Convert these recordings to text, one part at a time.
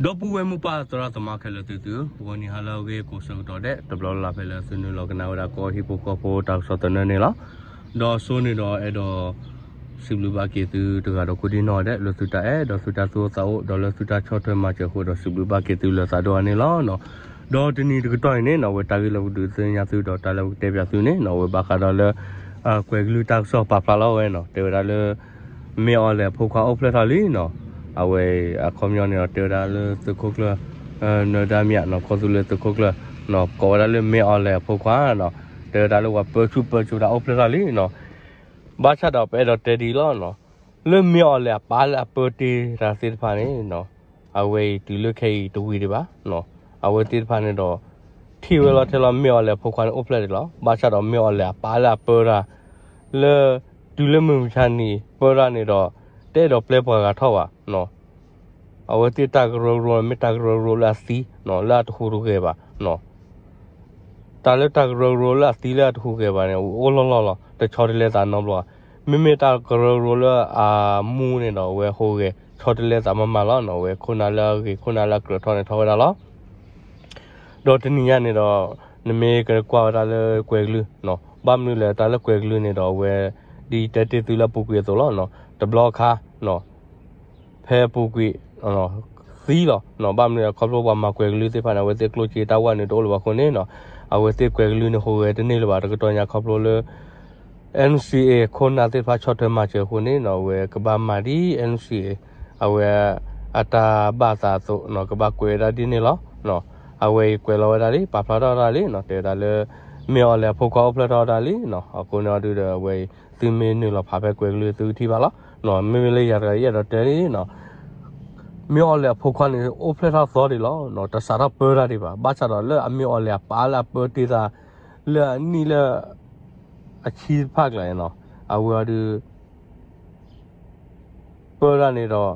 ဒီပုၢ်ဝဲၢ်မိၢ်ပၢ်သရၣ်သမါခဲလၢာ်သ့ၣ်သုဧၢ, ဂီၤနံၤဟါလၢအဂ့ၤကိးဆၢကတီၢ်ဒဲး တဘျီလၢ်လၢ်ဖဲလၢသုနုာ်လီၤကနၣ်ဝဲဒၣ်ကီၢ်ဟံၣ်ဖိဃီဖိတၢ်ကစီၣ်သနၢၣ်န့ၣ်လီၤ. ဒီးဆိန့ၣ်ဒီးအဲၣ်ဒိး စံးဘျုးဘၣ်က့ၤသုတဂၤဒီးကိးဒံၣ်နီၣ်ဒဲး လၢသုတၢ်အဲၣ် ဒီးသုတၢ်သူၣ်အိၣ်သးအိၣ် ဒီးလၢသုတၢ်ဆီၣ်ထွဲမၤစၢၤအဃိဒီး စံးဘျုးဘၣ်က့ၤသုလၢသးဒိၣ်အါန့ၣ်လီၤ. ဒီးတနံၤတကတီၢ်အံၤန့ၣ်နီၣ် ဝဲတၢ်ဂ့ၢ်လၢပဒုးသ့ၣ်ညါသုဒီးတၢ်လၢပကတဲပၠးသုန့ၣ်နီၣ် ဝဲဘၣ်ဃးဒီးလၢ ကွဲၤကလုၢ်တၢ်ကစီၣ်ပာ်ဖျါလီၤဝဲနီၣ် တဲဝဲဒၣ်လၢ မ့အီၣ်လဲၣ်အဖိခွါအိၣ်ဖျဲၣ်ထီၣ်လံနီၣ်. အဝဲအံၤ အခီပညီန့ၣ်ဒီး တဲဝဲဒၣ်လၢသုးခိၣ်ကျၢၢ် နၢၤဒါမံယါနီၣ် ကီၢ်သူလ့ၤသုးခိၣ်ကျၢၢ် ကိးဝဲဒၣ်လၢမ့အီၣ်လဲၣ်အဖိခွါနီၣ် တဲဝဲဒၣ်လၢပှၤပၢဆူၣ်ပၢစိးတၢ်အိၣ်ဖျဲၣ်ထီၣ်လံနီၣ်. ဘၣ်ဆၣ်ဒီးပအဲၣ်ဒိးတဲဒ်အံၤလီၤနီၣ် လၢမ့အီၣ်လဲၣ်အပၢ်လၢအပၢတ့ၢ်တၢ်သ့ၣ်တဖၣ်န့ၣ်နီၣ် အဝဲအံၤတုၤလၢခဲအံၤတဝံၤဒံးဘၣ်နီၣ်. အဝဲသ့ၣ်တဖၣ်န့ၣ်ဒီး ထံၣ်ဝဲလီၤထဲလီၤမ့အီၣ်လဲၣ်အဖိခွါန့ၣ်အိၣ်ဖျဲၣ်ဒံးလီၤ. ဘၣ်ဆၣ်ဒီးမ့အီၣ်လဲၣ်အပၢ်လၢအပၢတၢ် လၢ တုၤလၢမုၢ်မဆါနံၤပၢတၢ်န့ၣ်ဒီး တအဲၣ်ဒိးပျဲပှၤဂၤထီၣ်ဘၣ်နီၣ်. အဝဲသ့ၣ်တၢ်ကရၢကရိမ့ၢ်တၢ်ကရၢကရိလၢအသံနီၣ် လၢအတဟူးတဂဲၤဘၣ်နီၣ်. တၢ်လၢတၢ်ကရၢကရိလၢအသံလၢအတဟူးဂဲၤဘၣ်န့ၣ် အိၣ်လီၢ်လီၢ်လီၤ တဆီတလဲသးနီတဘျီဘၣ်. မ့မ့ၢ်တၢ်ကရၢကရိလၢအမူန့ၣ်ဒီး အဝဲဟူးဂဲၤဆီတလဲသးမးမးလီၤနီၣ်. အဝဲခိၣ်နၢ်လၢအဂ့ၤ ခိၣ်နၢ်လၢအကြၢးထီၣ်န့ၣ်ထီၣ်ဝဲဒၣ်လီၤ. ဒီးတနံၤညါန့ၣ်ဒီး နမ့ၢ်ကကွၢ်ဝဲဒၣ်လၢကွဲၤကလုၢ်နီၣ် ဘၣ်မနုၤလဲၣ် တၢ်လၢကွဲၤကလုၢ်န့ၣ်ဒီး အဝဲ ဒ်တဲတ့ၢ်သုလၢအပူၤကွံာ်အသိးလီၤနီၣ် တဘျီခါနီၣ် ဖဲအပူၤကွံာ် သံလီၤနီၣ်. ဘၣ်မနုၤလဲၣ် ခီဖျိပှၤမၤကွဲၤကလုၢ်သ့ၣ်တဖၣ်န့ၣ် အဝဲသ့ၣ်ကျိၣ်စ့တၢ်ဝဲန့ၣ်တအိၣ်လၢၤဘၣ်အဃိန့ၣ်နီၣ် အဝဲသ့ၣ်ကွဲၤကလုၢ်န့ၣ် ဟူးဂဲၤတန့ၢ်လၢၤဘၣ် တကတီၢ်ညါခီဖျိလၢ NCA ခိၣ်နၢ်သ့ၣ်တဖၣ်ဆီၣ်ထွဲမၤစၢၤအဃိန့ၣ်နီၣ် အဝဲကဘၣ်မၤဒ် NCA အဝဲ အတၢ်ဘၣ်သးအသိးနီၣ် ကဘၣ်ကွဲးဝဲဒၣ်ဒ်န့ၣ်လီၤ. အဝဲအံၤကွဲးလီၤဝဲဒၣ်လံ ပာ်ဖျါထီၣ်ဝဲဒၣ်လံနီၣ် တဲဝဲဒၣ်လၢ မ့အီၣ်လဲၣ်အဖိခွါအိၣ်ဖျဲၣ်ထီၣ်ဝဲဒၣ်လံနီၣ်. အဃိန့ၣ်အီၤဒုဒီး အဝဲအံၤ သုမ့ၢ်နုာ်လီၤဖးဖဲကွဲၤကလုၢ်သုကထံၣ်ဘၣ်လီၤ. မ့မ့ၢ်လၢယၤတဂၤယအဲၣ်ဒိးတဲလံနီၣ် မ့အီၣ်လဲၣ်အဖိခွါန့ၣ် အိၣ်ဖျဲၣ်ထီၣ်သီဒံးလီၤနီၣ် တစးထီၣ်ပၢတၢ်ဒံးဘၣ်. ဘၣ်ဆၣ်ဒီးလၢအမ့အီၣ်လဲၣ်အပၢ်လၢအပၢတ့ၢ်သး လၢအနံၣ်လၢ အဆံတဖၣ်ကျါန့ၣ်နီၣ် အဝဲအီၤဒု ပၢတၢ်န့ၣ်ဒီး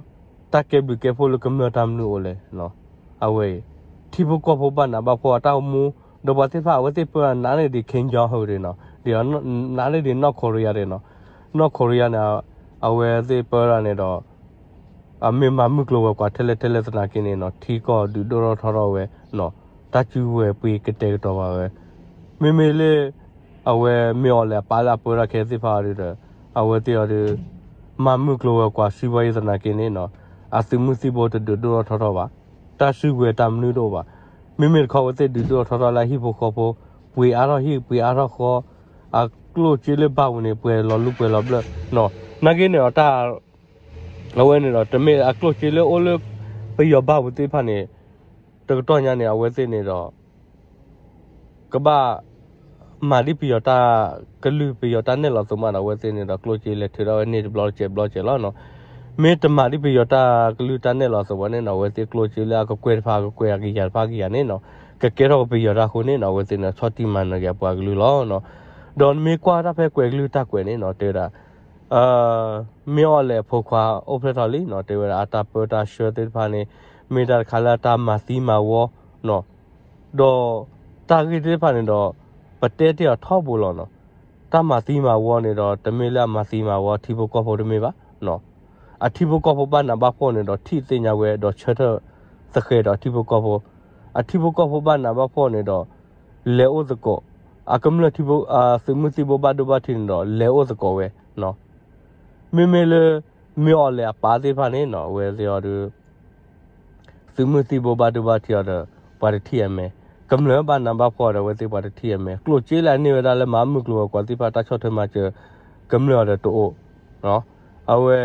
တၢ်ကဲဘျုးကဲဖှိၣ်လၢကမျၢၢ်တၢ်မနုၤအိၣ်လဲၣ်. အဝဲအံၤ ထံဖိကီၢ်ဖိဘၣ်နးဘၣ်ဖှီၣ်အတၢ်အိၣ်မူ ဒီးပှၤသ့ၣ်တဖၣ် အဝဲသ့ၣ်ပၢတၢ်နးန့ၢ်ဒံး Kim Jong Un ဒံးနီၣ် ဒ်နးန့ၢ်ဒံး North Korea ဒံးနီၣ်. North Korea န့ၣ် အဝဲသ့ၣ်ပၢတၢ်န့ၣ်ဒီး အမ့ၢ်မၤမုၢ်ကျိၤဝဲၤကွာ်ထဲလဲၣ်ထဲလဲၣ်သနာ်က့န့ၣ်နီၣ် ထံကီၢ်ဒုးဒိၣ်ထီၣ်ထီထီၣ်ဝဲ တၢ်စုကဝဲၤပှ့ၤကတဲာ်ကတီၤဘၣ်ဝဲ မ့မ့ၢ်လၢ အဝဲမ့အီၣ်လဲၣ်အပၢ်လၢအပၢတၢ်ခဲသ့ၣ်တဖၣ်အီၤဒုဒီး အဝဲသ့ၣ်အီၤဒု မၤမုၢ်ကျိၤဝဲၤကွာ်စံးဘၣ်ယဲသနာ်က့န့ၣ်နီၣ် အသုးမုၢ်သံၣ်ဘိတဒုးဒိၣ်ထီၣ်ထီထီၣ်ဘၣ်, တၢ်စုကဝဲၤတၢ်မနုၤတအိၣ်ဘၣ်. မ့မ့ၢ်တခီအဝဲသ့ၣ်ဒုးဒိၣ်ထီၣ်ထီထီၣ်လၢအဟံၣ်ဖိဃီဖိ ပှ့ၤအါထီၣ်ဟံၣ်ပှ့ၤအါထီၣ်ဃီ, အကျိၣ်စ့လၢဘၣ်ပူၤန့ၣ် ပှဲၤလီၤလူပှဲၤလီၤဘျၢၣ်နီၣ်. နာ်က့န့ၣ်ဒီးတၢ် အဝဲန့ၣ်ဒီး တမ့ၢ်အကျိၣ်စ့လၢအိၣ်လၢ ပယီၤဘၣ်ပူၤသ့ၣ်တဖၣ်န့ၣ် တကတီၢ်ညါန့ၣ် အဝဲသ့ၣ်န့ၣ်ဒီး ကဘၣ် မၤဒ်ပယီၤတၢ်ကလုၢ်ပယီၤတၢ်နဲၣ်လီၤသးမးဒီး အဝဲသ့ၣ်န့ၣ်ဒီး ကျိၣ်စ့လဲၤထုးထီၣ်ဝဲန့ၢ်တဘျီတစဲးဘျီတစဲးလီၤနီၣ်. မ့ၢ်တမၤဒ်ပယီၤတၢ်ကလုၢ်တၢ်နဲၣ်လီၤသးဘၣ်န့ၣ်နီၣ် အဝဲသ့ၣ်ကျိၣ်စ့လၢအကကွဲၢ်တဖၣ် အကကွဲၢ်အကယၤတဖၣ်ကယၤန့ၣ်နီၣ် ကကဲထီၣ်ပယီၤတၢ်အဃိန့ၣ်နီၣ် အဝဲသ့ၣ်န့ၣ် ဆီၣ်တံၢ်မၤနၢၤက့ၤအပှၤကလုာ်လီၤနီၣ်. ဒီးနမ့ၢ်ကွၢ်တၢ်ဖဲကွဲၤကလုၢ်တၢ်ကွဲးန့ၣ်နီၣ် တဲဝဲဒၣ် မ့အီၣ်လဲၣ်အဖိခွါအိၣ်ဖျဲၣ်ထီၣ်လံနီၣ် တဲဝဲဒၣ်အတၢ်ပၢတၢ်ဆှၢသ့ၣ်တဖၣ်န့ၣ် မ့ၢ်တၢ်တခါလၢအတၢ်မၤသံမၤဝီနီၣ် ဒီးတၢ်ဂ့ၢ်သ့ၣ်တဖၣ်န့ၣ်ဒီး ပတဲတ့ၢ်အီၤထီဘိလီၤနီၣ်. တၢ်မၤသံမၤဝီန့ၣ်ဒီး တမ့ၢ်လၢအမၤသံမၤဝီထံဖိကီၢ်ဖိတမ့ၢ်ဘၣ်နီၣ်. အထံဖိကီၢ်ဖိဘၣ်နးဘၣ်ဖှီၣ်န့ၣ်ဒီး ထံၣ်သ့ၣ်ညါဝဲဒီးဆၢထၢၣ်သဃဲးဒီးအထံဖိကီၢ်ဖိ, အထံဖိကီၢ်ဖိဘၣ်နးဘၣ်ဖှီၣ်န့ၣ်ဒီး လဲၤအိၣ်သကိး, အကမျၢၢ်ထံဖိ သုးမုၢ်သံၣ်ဘိဘၣ်ဒိဘၣ်ထံးန့ၣ်ဒီး လဲၤအိၣ်သကိးဝဲနီၣ်. မ့မ့ၢ်လၢ မ့အီၣ်လဲၣ်အပၢ်သ့ၣ်တဖၣ်န့ၣ်နီၣ် အဝဲသ့ၣ်အီၤဒု သုးမုၢ်သံၣ်ဘိဘၣ်ဒိဘၣ်ထံးအီၤဒီး ပှၤတထံၣ်အမဲာ်, ကမျၢၢ်ဘၣ်နးဘၣ်ဖှီၣ်ဒီး အဝဲသ့ၣ်ပှၤတထံၣ်အမဲာ်, ကျိၣ်စ့လၢအန့ၢ်ဝဲဒၣ်လၢမၤမုၢ်ကျိၤဝဲၤကွာ်သ့ၣ်တဖၣ်တၢ်ဆီၣ်ထွဲမၤစၢၤ ကမျၢၢ်အီၤဒီးတအိၣ် အဝဲ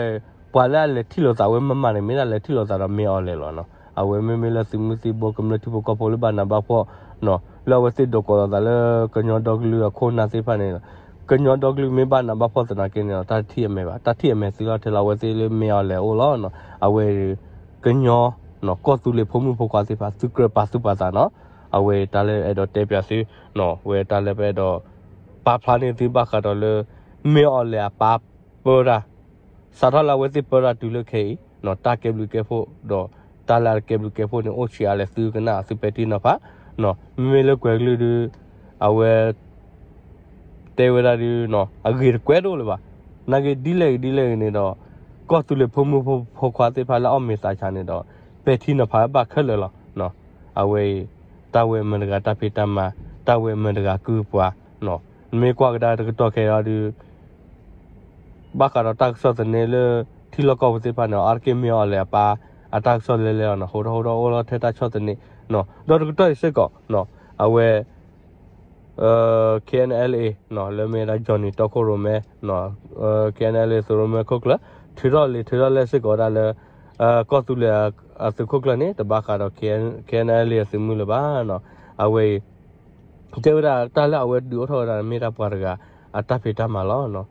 ပှၤလၢအလဲၤထံၣ်လိာ်သးဝဲမးမးန့ၣ် မ့ၢ်ဒၣ်လဲၤထံၣ်လိာ်သးဒီးမ့အီၣ်လဲၣ်လီၤနီၣ်. အဝဲမ့မ့ၢ်လၢသုးမုၢ်သံၣ်ဘိကမျၢၢ်ထံဖိကီၢ်ဖိလၢဘၣ်နးဘၣ်ဖှီၣ်နီၣ် လၢအဝဲသ့ၣ်ဒိးကိးလီၤသးလၢ ကညီဒီကလုာ်အခိၣ်အနၢ်သ့ၣ်တဖၣ်န့ၣ် ကညီဒီကလုာ်မ့ၢ်ဘၣ်နးဘၣ်ဖှီၣ်သနာ်က့န့ၣ်ဒီး တၢ်တထံၣ်အမဲာ်ဘၣ်, တၢ်ထံၣ်အမဲာ်သ့လီၤထဲလီၤအဝဲသ့ၣ်လၢမ့အီၣ်လဲၣ်အအိၣ်လီၤနီၣ်. အဝဲ ကညီ ကီၢ်သူလ့ၤဖိမုၣ်ဖိခွါသ့ၣ်တဖၣ် သုကြၢးပာ်သူၣ်ပာ်သးနီၣ်. အဝဲတၢ်လၢအဲၣ်ဒိးတဲပၠးသုနီၣ် ဝဲတၢ်လၢပအဲၣ်ဒိး ပာ်ဖျါန့ၢ်သုဘၣ်ဃးဒီးလၢ မ့အီၣ်လဲၣ်အပၢ်ပၢတၢ် စးထီၣ်လၢအဝဲသ့ၣ်ပၢတၢ်တုၤလၢခဲအံၤနီၣ် တၢ်ကဲဘျုးကဲဖှိၣ်ဒီး တၢ်လၢအကဲဘျုးကဲဖှိၣ်န့ၣ် အိၣ်ဆံးအါလဲၣ်သုကနၣ်သုပဲာ်ထံနီၤဖးနီၣ်. မ့မ့ၢ်လၢကွဲၤကလုၢ်ဒု အဝဲ တဲဝဲဒၣ်ဒုနီၣ် အဂ့ၤတကွဲးဒိၣ်လၢၤဘၣ်. နာ်က့ဒ်လဲၣ်ဂ့ၤဒ်လဲၣ်ဂ့ၤန့ၣ်ဒီး ကီၢ်သူလ့ၤဖိမုၣ်ဖိခွါသ့ၣ်တဖၣ်လၢအီၣ်မ့ၤသးဆးန့ၣ်ဒီး ပဲာ်ထံနီၤဖးဘၣ်ခဲလၢာ်လီၤ. အဝဲအံၤ တၢ်ဝဲမတၤတဂၤတၢ်ဖံးတၢ်မၤ, တၢ်ဝဲမတၤတဂၤကုၢ်ပှၤ, နမ့ၢ်ကွၢ်ကဒါတကတီၢ်ခဲအံၤဒီး ဘၣ်ဃးဒီးတၢ်ကစီၣ်သန့လၢ ထံလီၢ်ကီၢ်ပူၤသ့ၣ်တဖၣ်န့ၣ် အါတက့ၢ်မ့ၢ်အီၤလဲၣ်အပၢ် အတၢ်ကစီၣ်လဲၤလဲၤအီၤန့ၣ် ဟိထီၣ်ဟိထီၣ်အိၣ်လီၤထဲတၢ်ဆီၣ်သနံး, ဒီးတကတီၢ်အံၤစ့ၢ်ကီး အဝဲ KNLA လၢမ့ၢ်ဝဲဒၣ် Johnny တီခိၣ်ရိၣ်မဲ KNLA သုးရိၣ်မဲခိၣ်ကျၢၢ် ထုးထီၣ်လံာ်ထုးထီၣ်လဲၢ်စ့ၢ်ကီးဝဲဒၣ်လၢ ကီၢ်သူလ့ၤအသုးခိၣ်ကျၢၢ်န့ၣ် တဘၣ်ဃးဒီး KNLA အသုးမုၢ်လၢၤဘၣ်. အဝဲအံၤ တဲဝဲဒၣ်တၢ်လၢအဝဲဒုးအိၣ်ထီၣ်ဝဲဒၣ်မ့ၢ်တၢ်ပှၤတဂၤ အတၢ်ဖံးတၢ်မၤလီၤ.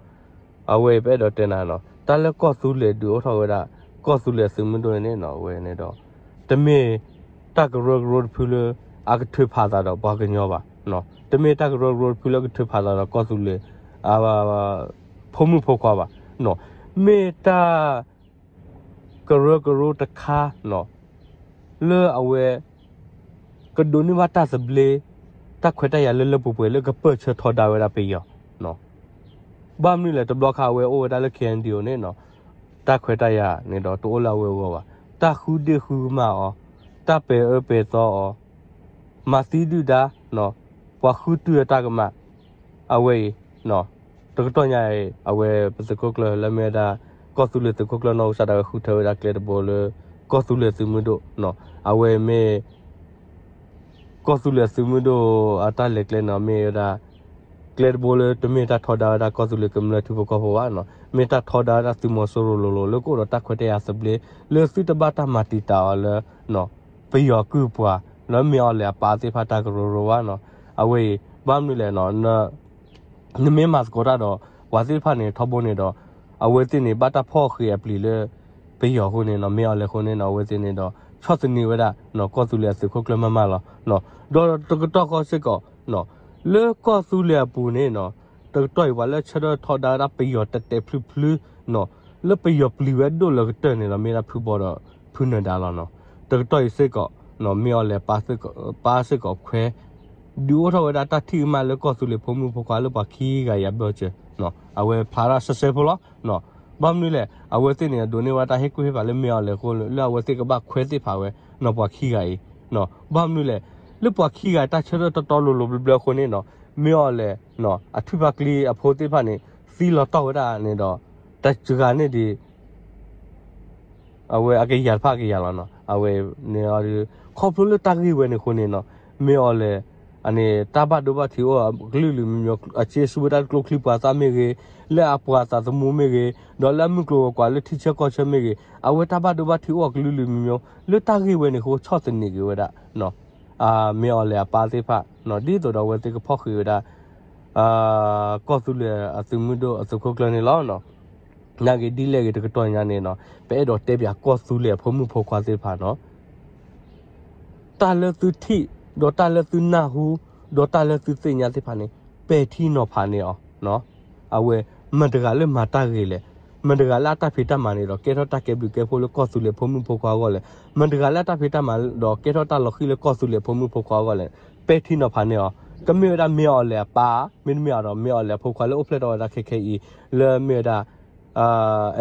အဝဲအံၤပအဲၣ်ဒိးတဲနၤနီၤ တၢ်လၢကီၢ်သူလ့ၤဒုးအိၣ်ထီၣ်ဝဲဒၣ် ကီၢ်သူလ့ၤအသုးမုၢ်ဒိၣ်န့ၣ်နီၤ အဝဲန့ၣ်ဒီး တမ့ၢ်တၢ်ကရၢကရိတဖုလၢ အကထုးဖးသးဒီးပှၤကညီဘၣ်. တမ့ၢ်တၢ်ကရၢကရိတဖုလၢကထုးဖးသးဒီးကီၢ်သူလ့ၤ ဖိမုၣ်ဖိခွါဘၣ်. မ့ၢ်တၢ် ကရၢကရိတခါနီၤ လၢအဝဲ ကဒိးန့ၢ်ဘၣ်တၢ်သဘျ့ တၢ်ခွဲးတၢ်ယာ်လၢလၢပှဲၤပှဲၤလၢကပၢၢ်ဆၢထီဒါဝဲဒၣ်ပယီၤ. ဘၣ်မနုၤလဲၣ် တဘျီခါအဝဲအိၣ်ဝဲဒၣ်လၢ KNDO န့ၣ်နီၤ တၢ်ခွဲးတၢ်ယာ်န့ၣ်ဒီးတအိၣ်လၢအဝဲအဂီၢ်ဘၣ်. တၢ်ဃုဒ့ၣ်ဃုကမၣ်အီၤ, တၢ်ပဲာ်အၢပဲာ်သီအီၤ, မၤသံဒုၣ်ဒါ ပှၤဃုတုၤအတၢ်ကမၣ် အဝဲအံၤ တကတီၢ်ညါအံၤ အဝဲပသုးခိၣ်ကျၢၢ်လၢမ့ၢ်ဝဲဒၣ် ကီၢ်သူလ့ၤသုးခိၣ်ကျၢၢ်နီၢ်ကစၢ်ဒၣ်ဝဲဃုထၢဝဲဒၣ်ကျဲတဘိလၢ ကီၢ်သူလ့ၤသုးမုၢ်ဒိၣ် အဝဲမ့ၢ် ကီၢ်သူလ့ၤအသုးမုၢ်ဒိၣ်အတၢ်လဲၤကျဲန့ၣ် မ့ၢ်ဝဲဒၣ် ကျဲတဘိလၢတမ့ၢ်တၢ်ထီဒါဝဲဒၣ်ကီၢ်သူလ့ၤကမျၢၢ်ထံဖိကီၢ်ဖိဘၣ်နီၤ, မ့ၢ်တၢ်ထီဒါဝဲဒၣ်သုးမီၤစိရိၤလိၤလိၤ လၢကအိၣ်ဒီးတၢ်ခွဲးတၢ်ယာ်သဘျ့ လၢသုတဘၣ်တၢ်မၤတံာ်တာ်အီၤလၢ ပယီၤကုၢ်ပှၤ လၢမ့ၢ်အီၤလဲၣ်အပၢ်သ့ၣ်တဖၣ်တၢ်ကရၢကရိဘၣ်နီၤ. အဝဲအံၤ ဘၣ်မနုၤလဲၣ်နီၤ နမ့ၢ်မၤသကိးတၢ်ဒီး ပှၤသ့ၣ်တဖၣ်န့ၣ် ထီဘိန့ၣ်ဒီး အဝဲသ့ၣ်န့ၣ် ဘၣ်တၢ်ဖီၣ်ဃံးအပျံၤလၢ ပယီၤအဃိန့ၣ်နီၤ, မ့ၢ်အီၤလဲၣ်အဃိန့ၣ်နီၤ, အဝဲသ့ၣ်န့ၣ်ဒီး ဆီၣ်သနံးဝဲဒၣ် ကီၢ်သူလ့ၤအသုးခိၣ်ကျၢၢ်မးမးလီၤ. ဒီးတကတီၢ်ဃီစ့ၢ်ကီး လၢကီၢ်သူလ့ၤအပူၤန့ၣ်နီၤ, တကတီၢ်အံၤ ပှၤလၢဆၢထၢၣ်ထီဒါဝဲဒၣ်ပယီၤတဲာ်တဲာ်ဖျုးဖျုးနီၤ, လၢပယီၤပျံၤဝဲဒိၣ်လၢကတၢၢ်န့ၣ်ဒီး မ့ၢ်ဒၣ်ဖုဘီဒီးဖုနၢၤဒါလီၤနီၤ. တကတီၢ်အံၤစ့ၢ်ကီး မ့ၢ်အီၤလဲၣ် ပၢ်စ့ၢ်ကီးခွဲး ဒုးအိၣ်ထီၣ်ဝဲဒၣ်တၢ်ထံၣ်ကမၣ်လၢကီၢ်သူလ့ၤဖိမုၣ်ဖိခွါလၢပှၤခံဂၤအံၤအဘၢၣ်စၢၤ, အဝဲဖျါဒၣ်စဲစဲဖိလီၤ. ဘၣ်မနုၤလဲၣ် အဝဲသ့ၣ်န့ၣ် ဒိးန့ၢ်ဘၣ်တၢ်ဟ့ၣ်ကူၣ်ဟ့ၣ်ဖးလၢမ့ၢ်အီၤလဲၣ်အဃိ လၢအဝဲသ့ၣ်ကဘၣ်ခွဲးသ့ၣ်ဖးဝဲနီၤ ပှၤခံဂၤအံၤ, ဘၣ်မနုၤလဲၣ် လၢပှၤခံဂၤတၢ်ဆၢထၢၣ်တီတီလိၤလိၤဘျၢဘျၢအဃိန့ၣ်နီၤ, မ့ၢ်အီၤလဲၣ် အထုးဖးကျံအဖိသ့ၣ်တဖၣ်န့ၣ် သံလီၤတီၢ်ဝဲဒၣ်န့ၣ်ဒီး တဂၤန့ၣ်ဒံး အဝဲအကယၤတဖၣ်အကယၤလီၤနီၤ. အဝဲန့ၣ်ဒီး ခီဖျိလၢတၢ်ဂ့ၢ်ဝဲန့ၣ်အဃိန့ၣ်နီၤ, မ့ၢ်အီၤလဲၣ် အန့ၣ် တၢ်ဘၣ်ဒိဘၣ်ထံးအိၣ်အကလုာ်ကလုာ်မံၤမံၤ, အစ့ဆူဝဲဒၣ်ကျိချံပှၤသၣ်မ့ၢ်ဂ့ၤ, လၢအပှၤသးသမူမ့ၢ်ဂ့ၤ, ဒီးလၢအမုၢ်ကျိၤဝဲၤကွာ်လၢထံဆၢကီၢ်ဆၢမ့ၢ်ဂ့ၤ, အဝဲတၢ်ဘၣ်ဒိဘၣ်ထံးအိၣ်အကလုာ်ကလုာ်မံၤမံၤ လၢတၢ်ဂ့ၢ်ဝဲန့ၣ်အဃိ ဆီၣ်သနံးက့ၤဝဲဒၣ် မ့ၢ်အီၤလဲၣ်အပၢ်သ့ၣ်တဖၣ် ဒ်သိးဒီးအဝဲသ့ၣ်ကဖီၣ်ဃံးဝဲဒၣ် ကီၢ်သူလ့ၤအသုးမုၢ်ဒိၣ်အသုးခိၣ်ကျၢၢ်န့ၣ်လီၤ. နာ်က့ဒ်လဲၣ်ဂ့ၤတကတီၢ်ညါန့ၣ်နီၤ, ပအဲၣ်ဒိးတဲပၠးကီၢ်သူလ့ၤအဖိမုၣ်ဖိခွါသ့ၣ်တဖၣ်နီၤ, တၢ်လၢသုထံၣ်, ဒီးတၢ်လၢသုနၢ်ဟူ, ဒီးတၢ်လၢသုသ့ၣ်ညါသ့ၣ်တဖၣ်န့ၣ် ပဲာ်ထံနီၤဖးန့ၢ်အီၤ အဝဲ မတၤတဂၤလၢမၤတၢ်ဂ့ၤလဲၣ်, မတၤတဂၤလၢအတၢ်ဖံးတၢ်မၤန့ၣ်ဒီး ကဲထီၣ်တၢ်ကဲဘျုးကဲဖှိၣ်လၢကီၢ်သူလ့ၤဖိမုၣ်ဖိခွါအဂီၢ်လဲၣ်, မတၤတဂၤလၢအတၢ်ဖံးတၢ်မၤဒီး ကဲထီၣ်တၢ်လီၤဃံၤလၢကီၢ်သူလ့ၤဖိမုၣ်ဖိခွါအဂီၢ်လဲၣ်, ပဲာ်ထံနီၤဖးန့ၢ်အီၤ, ကမ့ၢ်ဝဲဒၣ်မ့ၢ်အီၤလဲၣ်အပၢ်, မ့တမ့ၢ်အီၤဒီး မ့ၢ်အီၤလဲၣ်အဖိခွါလၢအိၣ်ဖျဲၣ်ထီၣ်ဝဲဒၣ်ခဲခဲအံၤ လၢမ့ၢ်ဝဲဒၣ်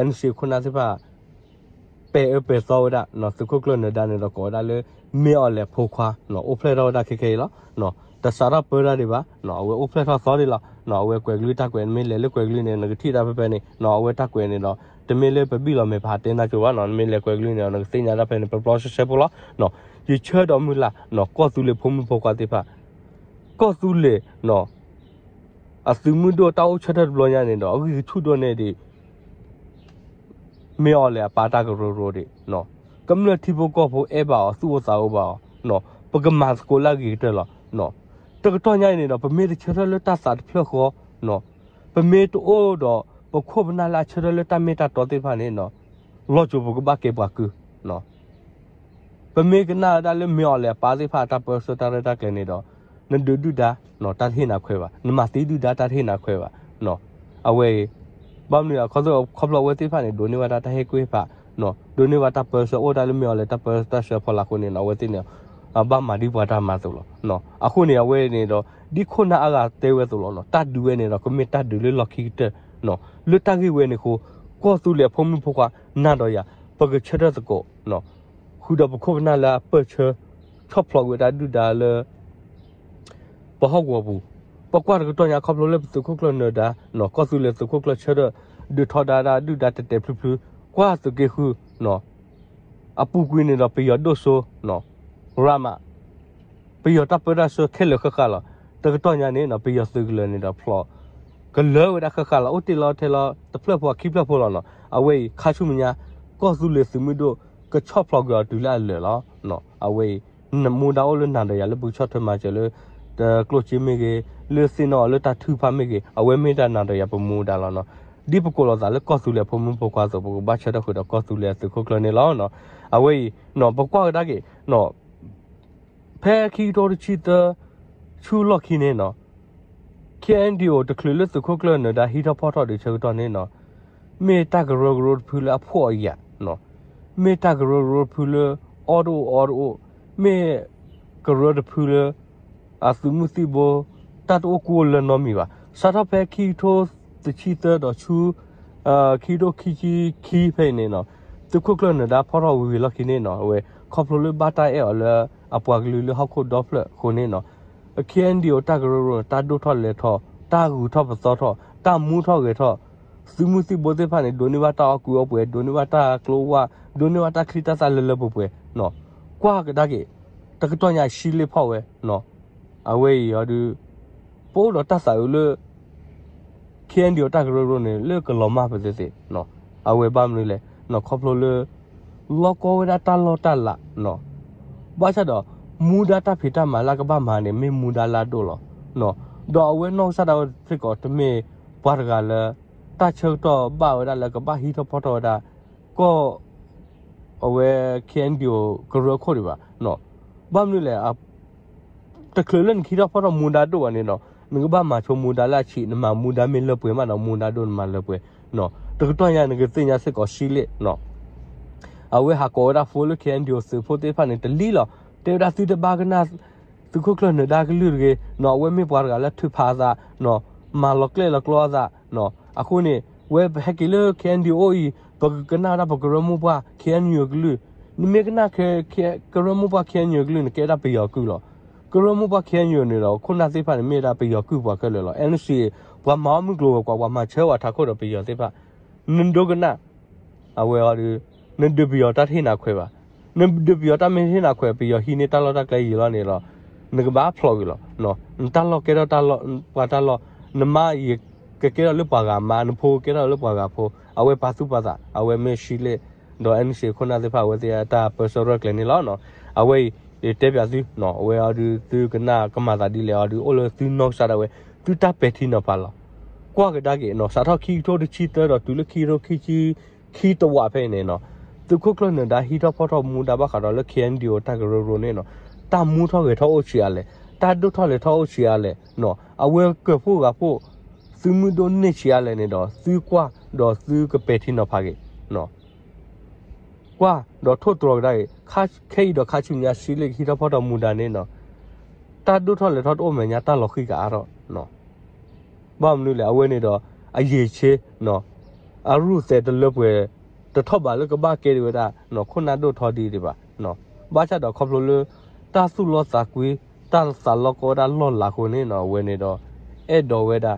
NCA ခိၣ်နၢ်သ့ၣ်တဖၣ် ပဲာ်အၢပဲာ်သီဝဲဒၣ် သုးခိၣ်ကျၢၢ်နၢၤဒါန့ၣ်ဒီး ကိးဝဲဒၣ်လၢ မ့ၢ်အီၤလဲၣ်အဖိခွါ အိၣ်ဖျဲၣ်ထီၣ်ဝဲဒၣ်ခဲခဲအံၤလီၤ. တစးထီၣ်ပၢတၢ်ဒံးဘၣ်, အဝဲအိၣ်ဖျဲၣ်ထီၣ်သီဒံးလီၤ. အဝဲကွဲးကလုၢ်တၢ်ကွဲး နမ့ၢ်လဲၤလၢကွဲးကလုၢ်န့ၣ် နကထံၣ်တၢ်ဖဲဖဲန့ၣ်, အဝဲတၢ်ကွဲးန့ၣ်ဒီး တမ့ၢ်လၢပဘံၣ်လီၤမဲာ်ပဟးတဲနၢ်ကၠိဘၣ်နီၤ, နမ့ၢ်လဲၤကွဲးကလုၢ်န့ၣ် နကသ့ၣ်ညါတၢ်ဖဲန့ၣ် ပျီပျီဆှဲဆှဲဖိလီၤ. ယဆၢဒီးမုၢ်လၢ် ကီၢ်သူလ့ၤဖိမုၣ်ဖိခွါသ့ၣ်တဖၣ် ကီၢ်သူလ့ၤ အသုးမုၢ်ဒိၣ်တၢ်အိၣ်ဆၢထၢၣ်တဘျီညါန့ၣ်ဒီး အဂံၢ်ဆူၣ်ဒိၣ်န့ၢ်ဒံး မ့ၢ်အီၤလဲၣ်အပၢ်တၢ်ကရၢကရိဒံး, ကမျၢၢ်ထံဖိကီၢ်ဖိအဲၣ်ဘၣ်အီၤ သူၣ်အိၣ်သးအိၣ်ဘၣ်အီၤ, ပကမၤသကိးလၢအဂ့ၤကတၢၢ်လီၤ. တကတီၢ်ညါအံၤန့ၣ်ဒီး ပမ့ၢ်တဆၢထၢၣ်လၢတၢ်သးတဖျၢၣ်ဃီ, ပမ့ၢ်တအိၣ်ဒီး ပခိၣ်ပနၢ်လၢအဆၢထၢၣ်လၢတၢ်မ့ၢ်တၢ်တီသ့ၣ်တဖၣ်န့ၣ် လီၤစိၤပကဘၣ်ကဲပှၤကုၢ် ပမ့ၢ်ကနၣ်ဝဲဒၣ်လၢမ့ၢ်အီၤလဲၣ်အပၢ်သ့ၣ်တဖၣ်အတၢ်ပၢဆှၢတၢ်ရဲၣ်တၢ်ကျဲၤန့ၣ်ဒီး နဒုးဒုၣ်ဒါ တၢ်တဟ့ၣ်နၤခွဲးဘၣ်, နမၤသံဒုၣ်ဒါတၢ်တဟ့ၣ်နၤခွဲးဘၣ်. အဝဲအံၤ ဘၣ်မနုၤအခီ ခီဖျိအဝဲသ့ၣ်တဖၣ်န့ၣ် ဒိးန့ၢ်ဘၣ်တၢ်တၢ်ဟ့ၣ်ကူၣ်ဟ့ၣ်ဖး, ဒိးန့ၢ်ဘၣ်တၢ်ပၢဆှၢအိၣ်တၢ်လၢမ့ၢ်အီၤလဲၣ်တၢ်ပၢတၢ်ဆှၢဖီလာ်အဃိန့ၣ် အဝဲသ့ၣ်န့ၣ် ဘၣ်မၤဒ်ပှၤတၢ်မၤအသိးလီၤ. အဃိန့ၣ် အဝဲန့ၣ်ဒီး ဒ်ခိၣ်နၢ်အါဂၤတဲဝဲအသိးလီၤ, တၢ်ဒုးဝဲန့ၣ်ဒီး ကမ့ၢ်တၢ်ဒုးလၢလီၢ်ခံကတၢၢ်, လၢတၢ်ဂ့ၢ်ဝဲန့ၣ်အဃိ ကီၢ်သူလ့ၤအဖိမုၣ်ဖိခွါနၤဒီးယၤ ပကဆၢထၢၣ်သကိး ဃု ဃုာ်ဒီးပခိၣ်ပနၢ်လၢအပၢၢ်ဆၢ ဆီၣ်ဖျိးကွံာ်ဝဲဒၣ်ဒုၣ်ဒါလၢ ပဟီၣ်ကဝီၤပူၤ, ပကွၢ်တကတီၢ်ညါခီဖျိလၢပသုးခိၣ်ကျၢၢ်နၢၤဒါ, ကီၢ်သူလ့ၤသုးခိၣ်ကျၢၢ်ဆၢထၢၣ် ဒုးထီဒါဒၣ်ဒုၣ်ဒါတဲာ်တဲာ်ဖျုးဖျုး, ကွၢ်သုးက့ဃု, အပူၤကွံာ်န့ၣ်ဒီးပယီၤဒိၣ်စိ, ရမး, ပယီၤတၢ်ပၢတၢ်ဆှၢခဲလၢာ်ဃၣ်ဃၣ်လီၤ. တကတီၢ်ညါန့ၣ်နီၤ ပယီၤသုးကလၢၤန့ၣ်ဒီးဖျိး ကလၢၤဝဲဒၣ်ဃၣ်ဃၣ်လီၤ. အိၣ်တ့ၢ်လီၤထဲလီၤတဖျၢၣ်ဖိခံဖျၢၣ်ဖိလီၤနီၤ. အဝဲအံၤခါဆူမဲာ်ညါ ကီၢ်သူလ့ၤသုးမုၢ်ဒိၣ် ကဆီၣ်ဖျိးကွံာ်အီၤတုၤလၢအလၢာ်လီၤ. အဝဲအံၤ မူဒါအိၣ်လၢနၤဒီးယၤလၢပကဆီၣ်ထွဲမၤစၢၤလၢ တကျိၣ်စ့မ့ၢ်ဂ့ၤ, လၢသ့ၣ်နီၣ်အီၤလၢတၢ်ထုကဖၣ်မ့ၢ်ဂ့ၤ, အဝဲမ့ၢ်တၢ်နၤဒီးယၤပမူဒါလီၤနီၤ. ဒ်ပကိးလီၤသးလၢကီၢ်သူလ့ၤအဖိမုၣ်ဖိခွါအသိး ပကဘၣ်ဆၢထၢၣ်ဃုာ်ဒီးကီၢ်သူလ့ၤအသုးခိၣ်ကျၢၢ်န့ၣ်လီၤ. အဝဲအံၤ ပကွၢ်ကဒါက့ၤ ဖဲခံကထိတဆံသၢ ဆူလီၢ်ခံန့ၣ်နီၤ, ခ့ၣ်အဲၣ်ယူၣ် တချုးလၢသုးခိၣ်ကျၢၢ်နၢၤဒါဟံးထီၣ်ဖီၣ်ထီၣ်ဒံးဆၢကတီၢ်န့ၣ်နီၤ, မ့ၢ်တၢ်ကရၢကရိတဖုလၢအဖှီၣ်အယာ်, မ့ၢ်တၢ်ကရၢကရိတဖုလၢ အီၣ်တအိၣ်အီတအိၣ်, မ့ၢ်ကရၢတဖုလၢ အသုးမုၢ်သံၣ်ဘိ တၢ်တအိၣ်ကူအိၣ်လၢနီတမံၤဘၣ်. စးထီၣ်ဖဲခံကထိတဆံသၢဒီးဆူ ခံကထိခံဆံခံဖဲအံၤန့ၣ်နီၤ, သုးခိၣ်ကျၢၢ်နၢၤဒါဖီၣ်ထီၣ်ဝံၤဝံၤလီၢ်ခံန့ၣ်နီၤ, အဝဲခီဖျိလၢဘၣ်တၢ်အဲၣ်အီၤလၢအပှၤကလုာ်လၢဟီၣ်ခိၣ်ဒီဖျၢၣ်အဃိန့ၣ်နီၤ, ခ့ၣ်အဲၣ်ယူၣ် တၢ်ကရၢကရိန့ၣ် တၢ်ဒိၣ်ထီၣ်လဲၤထီၣ်, တၢ်ဂုၤထီၣ်ပသီထီၣ်, တၢ်မူထီၣ်ဂဲၤထီၣ်, သုးမုၢ်သံၣ်ဘိသ့ၣ်တဖၣ်န့ၣ် ဒိးန့ၢ်ဘၣ်တၢ်အီၣ်ကူအီပှဲၤ, ဒိးန့ၢ်ဘၣ်တၢ်ကျိဝၢ်, ဒိးန့ၢ်ဘၣ်တၢ်ချံတၢ်သၣ်လၢလၢပှဲၤပှဲၤ, ကွၢ်ကဒါက့ၤ တကတီၢ်ညါဆံးလ့ၣ်ဖီၣ်ဝဲ, အဝဲအံၤအီၤဒုး ပအိၣ်ဒီးတၢ်သးအုးလၢ ခ့ၣ်အဲၣ်ယူၣ် တၢ်ကရၢကရိန့ၣ် လၢကလီၤမၢ်ပသ့သ့, အဝဲဘၣ်မနုၤလဲၣ်, ခီဖျိလၢ လီၢ်ကီဝဲဒၣ်တၢ်လီၢ်တၢ်လး, ဘၣ်ဆၣ်ဒီး မူဒါတၢ်ဖံးတၢ်မၤလၢကဘၣ်မၤန့ၣ် မ့ၢ်မူဒါလၢအဒိၣ်လီၤ. ဒီးအဝဲနီၢ်ကစၢ်ဒၣ်ဝဲစ့ၢ်ကီး တမ့ၢ်ပှၤတဂၤလၢ တၢ်ဆၢကတီၢ်ဘၣ်ဝဲဒၣ်လၢကဘၣ်ဟံးထီၣ်ဖီၣ်ထီၣ်ဝဲဒၣ် ကီၢ် အဝဲ ခ့ၣ်အဲၣ်ယူၣ် ကရၢခိၣ်ဒံးဘၣ်. ဘၣ်မနုၤလဲၣ်, တချုးလၢနကဟံးထီၣ်ဖီၣ်ထီၣ်မူဒါဒိၣ်ဘၣ်န့ၣ်ဒီး နကဘၣ်မၤဆိမူဒါလၢအဆံး, နမၤမူဒါမ့ၢ်လၢပှဲၤမးဒီး မူဒါဒိၣ်နမၤလၢပှဲၤ. တကတီၢ်ညါနကသ့ၣ်ညါစ့ၢ်ကီးဆံးလ့ၣ်, အဝဲဟးကိးဝဲဒၣ် phone လၢ ခ့ၣ်အဲၣ်ယူၣ် သုးဖိသ့ၣ်တဖၣ်န့ၣ် တလံလီၤ. တဲဝဲဒၣ်သုတဘၣ်ကနၣ် သုးခိၣ်ကျၢၢ်နၢၤဒါကလုၢ်တဂ့ၤ, အဝဲမ့ၢ်ပှၤတဂၤလၢထုးဖးအသး, မၤလီၤကျဲလီၤကျီအသး, အဃိန့ၣ် ဝဲပဟဲက့ၤလၢ ခ့ၣ်အဲၣ်ယူၣ် အိၣ်အံၤ ပကကနၣ်ဝဲဒၣ်ပကရၢမိၢ်ပှၢ် ခ့ၣ်အဲၣ်ယူၣ် အကလုၢ်, နမ့ၢ်ကနၣ် ကရၢမိၢ်ပှၢ် ခ့ၣ်အဲၣ်ယူၣ် အကလုၢ်န့ၣ် ကဲဒၣ်ပယီၤကုၢ်လီၤ. ကရၢမိၢ်ပှၢ် ခ့ၣ်အဲၣ်ယူၣ် န့ၣ်ဒီး ခိၣ်နၢ်သ့ၣ်တဖၣ်န့ၣ် မ့ၢ်ဒၣ်ပယီၤကုၢ်ပှၤခဲလၢာ်လီၤ. အဲၣ်နုၣ်စံး ပှၤမၤအီၣ်မုၢ်ကျိၤဝဲၤကွာ် ပှၤမၤဆၢဝဲထးခိၣ်ဒီးပယီၤသ့ၣ်တဖၣ်, နဒိကနၣ် အဝဲအီၤဒုး နဒုးပယီၤတၢ်တဟ့ၣ်နၤခွဲးဘၣ်. နဒုးပယီၤတၢ်မ့ၢ်တဟ့ၣ်နၤခွဲး ပယီၤဟံးန့ၢ်တၢ်လီၢ်တၢ်ကျဲယံာ်လီၤန့ၣ်ဒီး နကဘၣ်ဖျိးကွံာ်လီၤ. နတၢ်လီၢ်ကဲထီၣ်တၢ်လီၢ် ပှၤတၢ်လီၢ်, နမါယကကဲထီၣ်လၢပှၤဂၤမါ, နဖိကကဲထီၣ်လၢပှၤဂၤဖိ, အဝဲပာ်သူၣ်ပာ်သး, အဝဲမ့ၢ်ဆံးလ့ၣ်, ဒီး အဲၣ်နုၣ်စံး ခိၣ်နၢ်သ့ၣ်တဖၣ် အဝဲသ့ၣ်အတၢ်ပၢဆှၢရဲၣ်ကျဲၤန့ၣ်လီၤ. အဝဲအံၤ ယတဲပၠးသု, အဝဲအီၤဒုး သုကနၣ်ကမၤသးဒ်လဲၣ်အီၤဒုး အိၣ်လၢသုနီၢ်ကစၢ်ဒၣ်ဝဲ, သုတၢ်ပဲာ်ထံနီၤဖးလီၤ. ကွၢ်ကဒါက့ၤနီၤ စးထီၣ်ခံကထိတဆံသၢဒီးတုၤလၢခံကထိခံဆံခံတဝးဖဲအံၤန့ၣ်နီၤ, သုးခိၣ်ကျၢၢ်နၢၤဒါဟံးထီၣ်ဖီၣ်ထီၣ်မူဒါဘၣ်ဃးဒီးလၢ ခ့ၣ်အဲၣ်ယူၣ် တၢ်ကရၢကရိန့ၣ်နီၤ, တၢ်မူထီၣ်ဂဲၤထီၣ်အိၣ်ဆံးအါလဲၣ်, တၢ်ဒိၣ်ထီၣ်လဲၤထီၣ်အိၣ်ဆံးအါလဲၣ်, အဝဲကၢၢ်ဖှိၣ်ဂာ်ဖှိၣ် သုးမုၢ်ဒိၣ်န့ၢ်ဆံးအါလဲၣ်န့ၣ်ဒီး သုကွၢ်ဒီးသုကပဲာ်ထံနီၤဖးက့ၤ ကွၢ်ဒီးထိၣ်သတြီၤကဒါက့ၤ ခဲအံၤဒီးခါဆူညါဆံးလ့ၣ်ကဟံးထီၣ်ဖီၣ်ထီၣ်မူဒါန့ၣ်နီၤ, တၢ်ဒိၣ်ထီၣ်လဲၤထီၣ်တအိၣ်မဲာ်ညါ တၢ်လီၤဃံၤကအါထီၣ်, ဘၣ်မနုၤလဲၣ် အဝဲန့ၣ်ဒီး အရည်အချင်း, အရူၢ်သဲးတလၢပှဲၤ တထီၣ်ဘးလၢကဘၣ်ကဲဒံးဝဲဒၣ် ခိၣ်နၢ်ဒိၣ်ထီဒ်ဒံးဘၣ်, ဘၣ်ဆၣ်ဒီးခီဖျိလၢ တၢ်သူၣ်လီသးကွံ တၢ်သးလီကီဝဲဒၣ်လီၢ်လၤအဃိန့ၣ်နီၤ အဝဲန့ၣ်ဒီး အဲၣ်ဒိးဝဲဒၣ်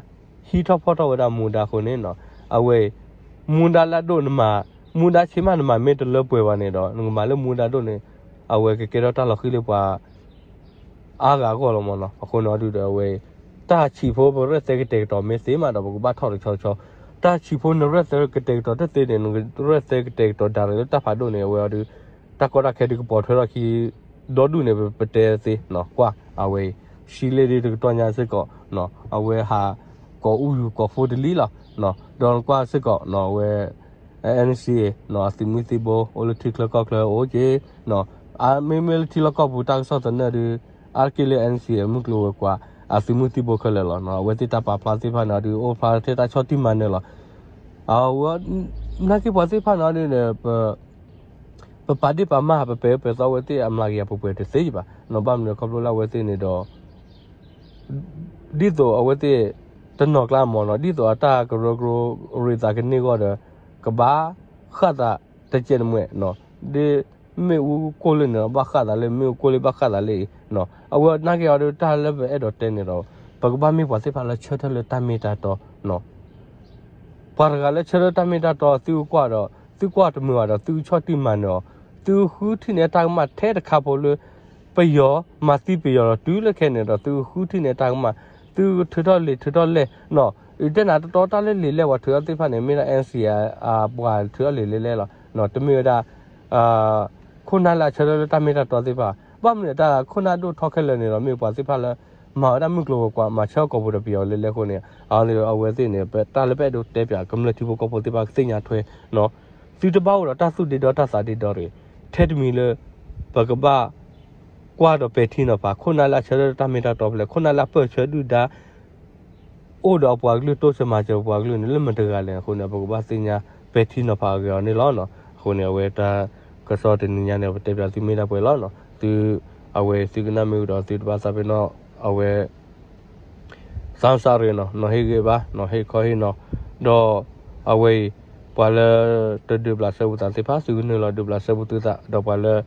ဟံးထီၣ်ဖီၣ်ထီၣ်ဝဲဒၣ်မူဒါအဃိန့ၣ်နီၤ, အဝဲ မူဒါလၢအဒိၣ်နမၤ, မူဒါဆံးမးနမၤမ့ၢ်တလၢပှဲၤဘၣ်န့ၣ်ဒီး နကမၤလၢမူဒါဒိၣ်န့ၣ် အဝဲကကဲထီၣ်တၢ်လီၤဃံၤလၢပှၤ အါဂၤအဂီၢ်လီၤမ့ၢ်နီၤ. အဃိန့ၣ်အီၤဒုးဒီးအဝဲ တၢ်ဆံးဖိပရဲၣ်သဲကတဲာ်ကတီၤမ့ၢ်သ့မးဒီး ပကဘၣ်ထီၣ်တဆီတဆီ, တၢ်ဆံးဖိနရဲၣ်သဲကတဲာ်ကတီၤတသ့န့ၣ် နကရဲၣ်သဲကတဲာ်ကတီၤဒၣ်လဲာ်လၢတၢ်ဖးဒိၣ်န့ၣ် အဝဲအီၤဒုး တၢ်ကီတၢ်ခဲဒုးကပိာ်ထွဲထီၣ်ခံ ဒီဒူၣ်န့ၣ် ပတဲသ့နီၤ, ကွၢ် အဝဲအံၤ ဆံးလ့ၣ်ဒ်တကတီၢ်ညါစ့ၢ်ကီး အဝဲဟး ကိးအူယူၤကိးဖိတလံလီၤ, ဒီးကွၢ်စ့ၢ်ကီး အဝဲ အဲၣ်နုၣ်စံး အသုးမုၢ်သံၣ်ဘိ အိၣ်လၢထံချၢကီၢ်ချၢအိၣ်က့ၤ, မ့မ့ၢ်လၢထံလီၢ်ကီၢ်ပူၤတၢ်ကစီၣ်သနၢၣ်ဒုး အါတက့ၢ်လၢ အဲၣ်နုၣ်စံး မုၢ်ကျိၤဝဲၤကွာ် အသုးမုၢ်သံၣ်ဘိခဲလၢာ်လီၤ. အဝဲသ့ၣ်တၢ်ပာ်ဖျါသ့ၣ်တဖၣ်န့ၣ်ဒုး အိၣ်ဖျါထဲတၢ်ဆီၣ်တံၢ်မၤနၢၤလီၤ. အဝဲ နာ်က့ပှၤသ့ၣ်တဖၣ်န့ၣ်ဒုး ပပာ်ဒ့ၣ်ပာ်မၢ် ပပဲာ်အၢပဲာ်သီအဝဲသ့ၣ်အမျးကယၤပှဲၤပှဲၤတသ့ဘၣ်, ဘၣ်မနုၤခီဖျိလၢအဝဲသ့ၣ်န့ၣ်ဒီး ဒ်သိးအဝဲသ့ၣ် တနီၤကျါမ့ၢ်နီၤ ဒ်သိးအတၢ်ကရၢကရိရ့သးကန့ၢ်အဂီၢ်ဒီး ကဘၣ်ဃၣ်သးတကဲးတမှဲၤ, ဒ် မ့ၣ်အူကိၢ်လၢန့ၣ်ဒီး ဘၣ်ဃးသးလၢ မ့ၣ်အူကိၢ်လၢဘၣ်ဃးသးလၢအံၤ, အဝဲနာ်က့ၤအီၤဒီး တၢ်လၢပအဲၣ်ဒိးတဲန့ၣ်ဒီး ပကဘၣ်မ့ၢ်ပှၤသ့ၣ်တဖၣ်လၢဆၢထၢၣ်လၢတၢ်မ့ၢ်တၢ်တီ, ပှၤတဂၤလၢဆၢထၢၣ်တၢ်မ့ၢ်တၢ်တီ သုကကွၢ်ဒီး သုကွၢ်တမုာ်ဘၣ်ဒီး သုကဆီၣ်တံၢ်မၤနၢၤအီၤ, သုဃုထံၣ်န့ၢ်တၢ်ကမၣ်ထဲတခါဖိလၢ ပယီၤမၤသံပယီၤဒီး တုၤလၢခဲအံၤန့ၣ်ဒီး သုဃုထံၣ်န့ၢ်တၢ်ကမၣ်, သုထုးထီၣ်လံာ်ထုးထီၣ်လဲၢ်, ယတဲနၤတတီတၢ်လၢလံာ်လဲၢ်ပှၤထုးထီၣ်သ့ၣ်တဖၣ်န့ၣ် မ့ၢ်ဒၣ် NCA ပှၤထုးထီၣ်လံာ်လဲၢ်လဲၢ်လီၤ, တမ့ၢ်ဝဲဒၣ် ခိၣ်နၢ်လၢအဆၢထၢၣ်လၢတၢ်မ့ၢ်တၢ်တီသ့ၣ်တဖၣ်, ဘၣ်မနုၤတၢ်ခိၣ်နၢ်ဒိၣ်ထီၣ်ခဲလၢာ်န့ၣ်ဒီး မ့ၢ်ပှၤသ့ၣ်တဖၣ်လၢ မၤဝဲဒၣ်မုၢ်ကျိၤဝဲၤကွာ် မၤဆၢကီၢ်ပူၤဒီးပယီၤလဲၢ်လဲၢ်အဃိန့ၣ်, အဝဲသ့ၣ်န့ၣ် တၢ်လၢပအဲၣ်ဒိးတဲပၠး ကမျၢၢ်ထံဖိကီၢ်ဖိသ့ၣ်တဖၣ်ကသ့ၣ်ညါထွဲ, သုတဘၣ်အိၣ်ဒီးတၢ်သူၣ်ဒ့ဒီတၢ်သးဒ့ဒီတဂ့ၤ, ထဲတမံၤလၢ ပကဘၣ် ကွၢ်ဒီးပဲာ်ထံနီၤဖး ခိၣ်နၢ်လၢအဆၢထၢၣ်တၢ်မ့ၢ်တၢ်တီဖဲလဲၣ်, ခိၣ်နၢ်လၢအပၢၢ်ဆၢဒုၣ်ဒါ အိၣ်ဒီးအပှၤကလုာ် တိစၢၤမၤစၢၤပှၤကလုာ်န့ၣ် လၢမတဂၤလဲၣ်အဃိန့ၣ် ပကဘၣ်သ့ၣ်ညါပဲာ်ထံနီၤဖးအဂ့ၢ်အီၤန့ၣ်လီၤ. အဃိန့ၣ် အဝဲတၢ်ကစီၣ်တနံၤညါန့ၣ် ပတဲပၠးသုမ့ၢ်ဒၣ်ပှဲၤလီၤ. သု အဝဲသုကနၣ်မ့ၢ်ဝံၤဒီး သုတဘၣ်သးပ့ၤနီၣ် အဝဲ သးစၢ်ရ့ၣ်နီၤ နီၤဟ့ၣ်ဂ့ၤဘၣ် နီၤဟ့ၣ်ခီဟ့ၣ်နီၤ, ဒီးအဝဲအံၤ ပှၤလၢတဒုးဘျးစဲဘူးသးသ့ၣ်တဖၣ် သုကနုာ်လီၤဒုးဘျးစဲဘူးသုသး ဒီးပှၤလၢ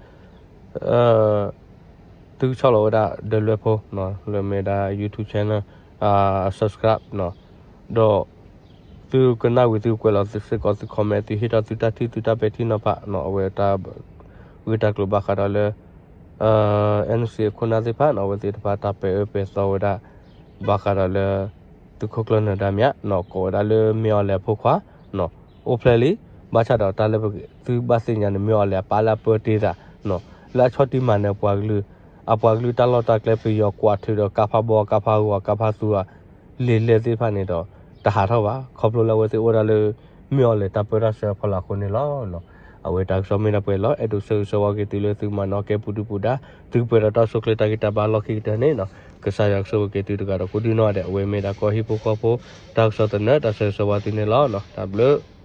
သုကဆီၣ်လီၤဝဲဒၣ်ဒီးလွဲဖိ လၢမ့ၢ်ဒၣ် YouTube channel subscribe ဒီး သုကနၣ်ဝံၤသုကွဲးလီၤစ့ၢ်ကီးသု comment သုဟ့ၣ်ထီၣ်သုတၢ်ထံၣ်သုတၢ်ပဲာ်ထံနီၤဖး အဝဲတၢ် ဂ့ၢ်တၢ်ကျိၤဘၣ်ဃးဒီးလၢ NCA ခိၣ်နၢ်သ့ၣ်တဖၣ်နီၤ အဝဲသ့ၣ်တဖၣ်တၢ်ပဲာ်အၢပဲာ်သီဝဲဒၣ် ဘၣ်ဃးဒီးလၢ သုးခိၣ်ကျၢၢ်နၢၤဒါမ့ၢ်နီၤ ကိးဝဲဒၣ်လၢမ့ၢ်အီၤလဲၤအဖိခွါ အိၣ်ဖျဲၣ်လံ, ဘၣ်ဆၣ်ဒီးတၢ်လၢသုဘၣ်သ့ၣ်ညါန့ၣ် မ့ၢ်အီၤလဲၤအပၢ်လၢအပၢတ့ၢ်သး လၢအဆီၣ်တံၢ်မၤနၢၤပှၤကလုာ်, အပှၤကလုာ်တၢ်လီၢ်တၢ်ကျဲပယီၤကွၢ်ထုးဒီးကါဖးဘီ ကါဖးဂီၤ ကါဖးသူ လံာ်လဲၢ်သ့ၣ်တဖၣ်န့ၣ်ဒီး တဟးထီၣ်ဘၣ် ခီဖျိလၢအဝဲသ့ၣ်အိၣ်ဒၣ်လၢ မ့ၢ်အီၤလဲၤတၢ်ပၢတၢ်ဆှၢအဖီလာ်အဃိန့ၣ်လီၤ. အဝဲတၢ်ကစီၣ်မ့ၢ်ဒၣ်ပှဲၤလီၤ အဲၣ်ဒိးဆၢဂ့ၤဆၢဝါက့ၤသုလၢသုကမၤနီၣ်ကဲပူၤဒုပူၤဒါ သုကပှဲၤဒီးတၢ်အိၣ်ဆူၣ်အိၣ်ချ့တၢ်ဂံၢ်တၢ်ဘါလီၢ်ခံကတၢၢ်န့ၣ် ကစၢ်ယွၤကဆိၣ်ဂ့ၤက့ၤသုတဂၤဒီးကိးဒံနီၢ်ဒဲး အဝဲမ့ၢ်ဒၣ်ကီၢ်ဟံၣ်ဖိဃီဖိ တၢ်ကစီၣ်သနၢၣ်တၢ်ဆၢဂ့ၤဆၢဝါသုန့ၣ်လီၤ. တၢ်ဘျုး